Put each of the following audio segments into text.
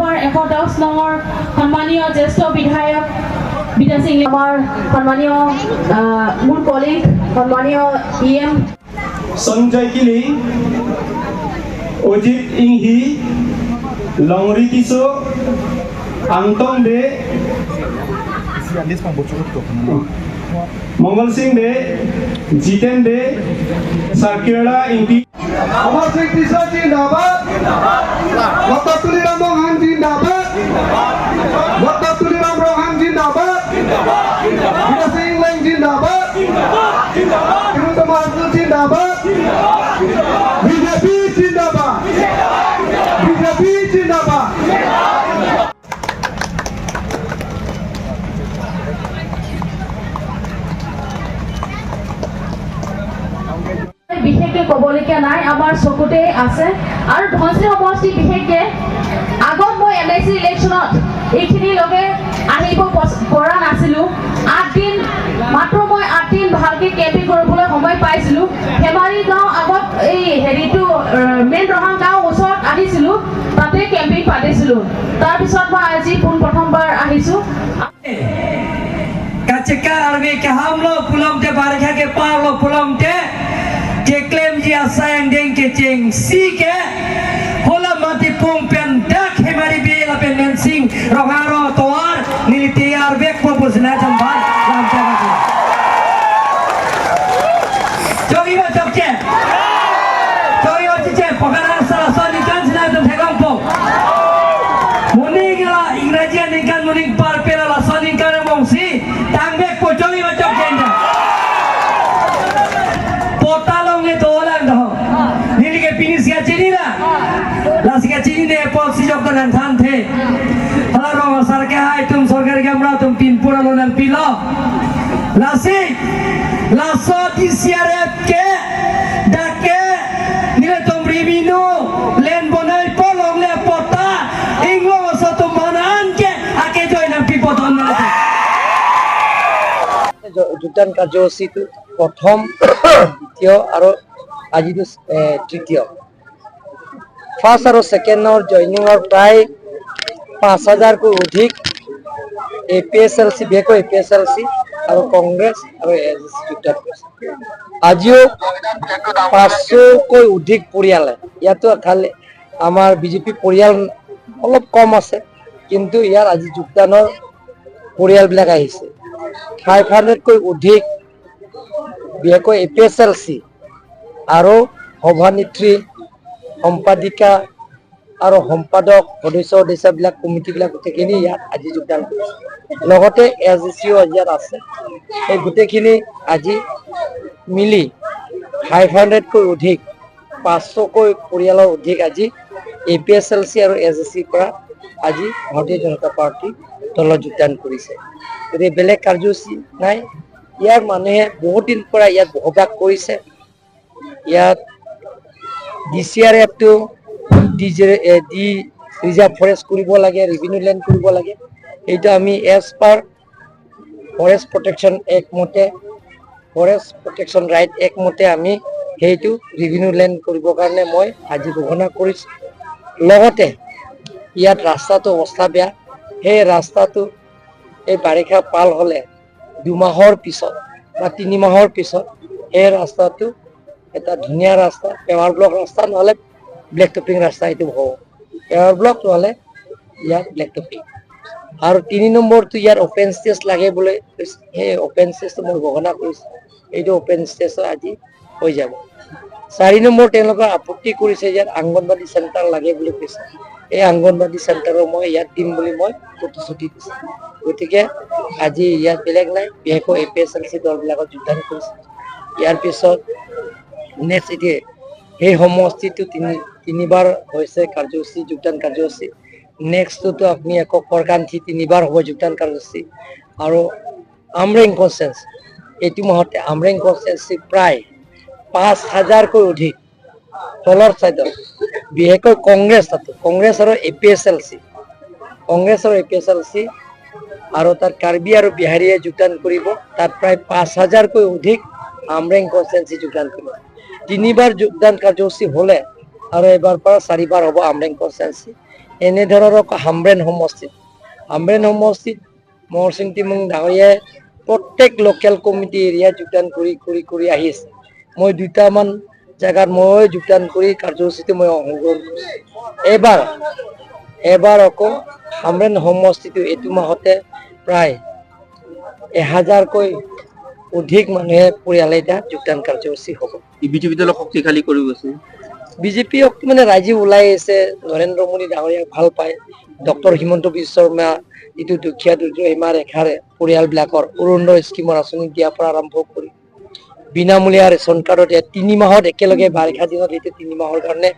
পৰা 110 নঙৰ সন্মানীয় জ্যেষ্ঠ বিধায়ক বিদ্যা সিং, আমাৰ সন্মানীয় মোৰ কলিগ সন্মানীয় ই এম সঞ্জয় কিলিং, অজিত ইংহি, লংৰি টিছো, আংটং দে, মঙ্গল সিং দে, জিতেন দে, সাৰ্কিৰা ইংটি। অমৰ সিং টিছো জিন্দাবাদ! ডক্টৰ তুলিৰাম ৰংহাং জিন্দাবাদ! ডক্টৰ তুলিৰাম ৰংহাং জিন্দাবাদ! বীৰ সিং লেং জিন্দাবাদ! হিমন্ত মহাজু জিন্দাবাদ! বিজেপি জিন্দাবাদ! বিজেপি জিন্দাবাদ! বিশেষকৈ ক'বলগীয়া নাই, আমাৰ চকুতে আছে। আৰু ধনশিৰি সমষ্টি বিশেষকৈ আগত মই এম এ চি ইলেকশ্যনত এইখিনিলৈকে আহিব পৰা নাছিলোঁ। 8 দিন মাত্ৰ, মই 8 দিন ভালকৈ কেম্পিং কৰিবলৈ সময় পাইছিলোঁ। হেমাৰী গাঁও আগত এই হেৰিটো মেইন ৰহাং গাঁও ওচৰত আহিছিলোঁ, তাতে কেম্পিং পাতিছিলোঁ। তাৰপিছত মই আজি পোনপ্ৰথমবাৰ আহিছোঁ। Kaceka arwe ke hamlo pulam te barikha ke parlo pulam te ke claim ji asayang deng ke cheng si ke hola mati pung pen dak hemari be la pen men sing rongaro toar niliti arwe ko pusna jamban lam te ba jogi ba jokche jogi ba che pokana sala soni kan sina jam thegong po muni gala ইংরাজি নিকান মুনি পার পেলা la soni kan mong si tangbe ko jogi ba jokche potalong le dolang do nili ke pini sia chini la la sia chini ne pol si jok nan than the hala rong sar ke hai tum sarkar ke amra tum pin pura lo nan pilo la si la so DCRF ke dake nile tum revenue land bonai polong le pota inglo so tum banan ke ake joy nan pi poton na. যোগদান কাৰ্যসূচীটো প্ৰথম, দ্বিতীয় আৰু আজিটো তৃতীয়। First আৰু ছেকেণ্ডৰ জইনিঙৰ প্ৰায় 5,000কৈ অধিক A P S L C, বিশেষকৈ A P S L C আৰু কংগ্ৰেছ আৰু এ এছ চি যোগদান কৰিছে। আজিও 500কৈ অধিক পৰিয়ালে ইয়াতো, খালি আমাৰ বিজেপি পৰিয়াল অলপ কম আছে, কিন্তু ইয়াৰ আজি যোগদানৰ পৰিয়ালবিলাক আহিছে। 500তকৈ অধিক, বিশেষকৈ A P S L C আৰু সভানেত্ৰী, সম্পাদিকা আৰু সম্পাদক, সদস্য সদস্যবিলাক, কমিটিবিলাক, গোটেইখিনি ইয়াত আজি যোগদান কৰিছে। লগতে এছ জি চিও ইয়াত আছে। এই গোটেইখিনি আজি মিলি 500তকৈ অধিক, 500কৈ পৰিয়ালৰ অধিক আজি এ পি এছ এল চি আৰু এছ জি চিৰ পৰা আজি ভাৰতীয় জনতা পাৰ্টি দলত যোগদান কৰিছে। গতিকে বেলেগ কাৰ্যসূচী নাই। ইয়াৰ মানুহে বহুত দিন পৰা ইয়াত বসবাস কৰিছে। ইয়াত ডি চি আৰ এফটো ডি ডি ৰিজাৰ্ভ ফৰেষ্ট কৰিব লাগে, ৰেভিনিউ লেণ্ড কৰিব লাগে। সেইটো আমি as per forest protection act মতে, ফৰেষ্ট প্ৰটেকশ্যন ৰাইট এক্ট মতে আমি সেইটো ৰেভিনিউ লেণ্ড কৰিবৰ কাৰণে মই আজি ঘোষণা কৰিছোঁ। লগতে ইয়াত ৰাস্তাটো অৱস্থা বেয়া। সেই ৰাস্তাটো এই বাৰিষা পাল হ'লে 2 মাহৰ পিছত বা 3 মাহৰ পিছত সেই ৰাস্তাটো এটা ধুনীয়া ৰাস্তা, পেভাৰ ব্লক ৰাস্তা নহ'লে ব্লেক টপিং ৰাস্তা এইটো হ'ব। পেভাৰ ব্লক নহ'লে ইয়াত ব্লেক টপিং। আৰু 3 নম্বৰটো ইয়াত অপেন ষ্টেজ লাগে বুলি কৈছে। সেই অপেন ষ্টেজটো মই ঘোষণা কৰিছোঁ, এইটো অপেন ষ্টেজত আজি হৈ যাব। 4 নম্বৰ তেওঁলোকে আপত্তি কৰিছে, ইয়াত আংগনবাদী চেণ্টাৰ লাগে বুলি কৈছে। এই আংগনবাদী চেণ্টাৰো মই ইয়াত দিম বুলি মই প্ৰতিশ্ৰুতি দিছোঁ। গতিকে আজি ইয়াত বেলেগ নাই, বিশেষকৈ A P S L C দলবিলাকত যোগদান কৰিছে। ইয়াৰ পিছত নেক্সট এতিয়া সেই সমষ্টিটো তিনিবাৰ হৈছে কাৰ্যসূচী, যোগদান কাৰ্যসূচী। নেক্সটটোতো আপুনি আকৌ কৰকান্থি তিনিবাৰ হ'ব যোগদান কাৰ্যসূচী। আৰু আমৰেং কনষ্টিটুৱেঞ্চি, এইটো মাহতে আমৰেং কনষ্টিটুৱেঞ্চি প্ৰায় 5,000কৈ অধিক তলৰ চাইডত, বিশেষকৈ কংগ্ৰেছ, তাতো কংগ্ৰেছ আৰু A P S L C, Congress আৰু A P S L C আৰু তাত কাৰ্বি আৰু বিহাৰীয়ে যোগদান কৰিব। তাত প্ৰায় 5,000কৈ অধিক আমৰেং কনষ্টিটুৱেঞ্চি যোগদান কৰিব। তিনিবাৰ যোগদান কাৰ্যসূচী হ'লে আৰু এবাৰ পৰা চাৰিবাৰ হ'ব আমৰেং কনষ্টিটুৱেঞ্চি। এনেধৰণৰ হামৰেণ সমষ্টিত মহৰ সিং তিমুং ডাঙৰীয়াই প্ৰত্যেক লোকেল কমিটি এৰিয়াত যোগদান কৰি কৰি কৰি আহিছে। মই দুটামান জেগাত মই যোগদান কৰি কাৰ্যসূচীটো মই অংশগ্ৰহণ কৰিছোঁ। এইবাৰ এবাৰ আকৌ হামৰেণ সমষ্টিটো এইটো মাহতে প্ৰায় 1000কৈ অধিক মানুহে, পৰিয়ালে এতিয়া যোগদান কাৰ্যসূচী হ'ব। বিজেপি দলক শক্তিশালী কৰিব আছে। বিজেপি মানে ৰাইজে ওলাই আহিছে। নৰেন্দ্ৰ মোদী ডাঙৰীয়াক ভাল পায়। ডক্টৰ হিমন্ত বিশ্ব শৰ্মা যিটো দুখীয়া দৰিদ্ৰ সীমা ৰেখাৰে পৰিয়ালবিলাকৰ অৰুণোদয় স্কীমৰ আঁচনি দিয়াৰ পৰা আৰম্ভ কৰি বিনামূলীয়া ৰেচন কাৰ্ডত ইয়াত 3 মাহত একেলগে বাৰিষা দিনত সেইটো 3 মাহৰ কাৰণে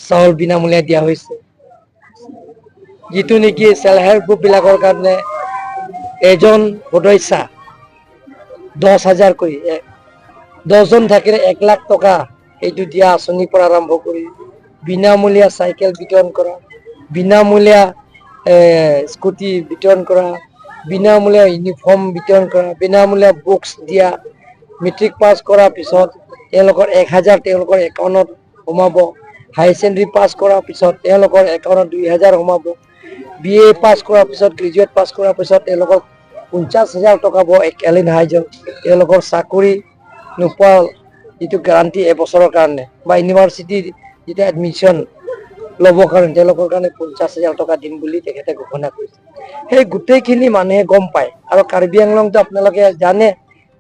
চাউল বিনামূলীয়া দিয়া হৈছে। যিটো নেকি চেল্ফ হেল্প গ্ৰুপবিলাকৰ কাৰণে এজন সদস্যা 10,000 কৰি, 10জন থাকিলে 1 লাখ টকা সেইটো দিয়া আঁচনিৰ পৰা আৰম্ভ কৰি বিনামূলীয়া চাইকেল বিতৰণ কৰা, বিনামূলীয়া স্কুটি বিতৰণ কৰা, বিনামূলীয়া ইউনিফৰ্ম বিতৰণ কৰা, বিনামূলীয়া বুকছ দিয়া, মেট্ৰিক পাছ কৰাৰ পিছত তেওঁলোকৰ 1000 তেওঁলোকৰ একাউণ্টত সোমাব, হায়াৰ ছেকেণ্ডেৰী পাছ কৰাৰ পিছত তেওঁলোকৰ একাউণ্টত 2000 সোমাব, বি এ পাছ কৰাৰ পিছত, গ্ৰেজুৱেট পাছ কৰাৰ পিছত তেওঁলোকৰ 50,000 টকা হ'ব এককালীন সাহায্য, তেওঁলোকৰ চাকৰি নোপোৱা যিটো গেৰাণ্টি এবছৰৰ কাৰণে বা ইউনিভাৰ্চিটিৰ যিটো এডমিশ্যন ল'বৰ কাৰণে তেওঁলোকৰ কাৰণে 50,000 টকা দিম বুলি তেখেতে ঘোষণা কৰিছে। সেই গোটেইখিনি মানুহে গম পায়। আৰু কাৰ্বি আংলংটো আপোনালোকে জানে,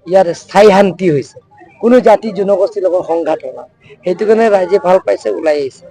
ইয়াত স্থায়ী শান্তি হৈছে, কোনো জাতি জনগোষ্ঠীৰ লগত সংঘাত হোৱা নাই। সেইটো কাৰণে ৰাইজে ভাল পাইছে, ওলাই আহিছে।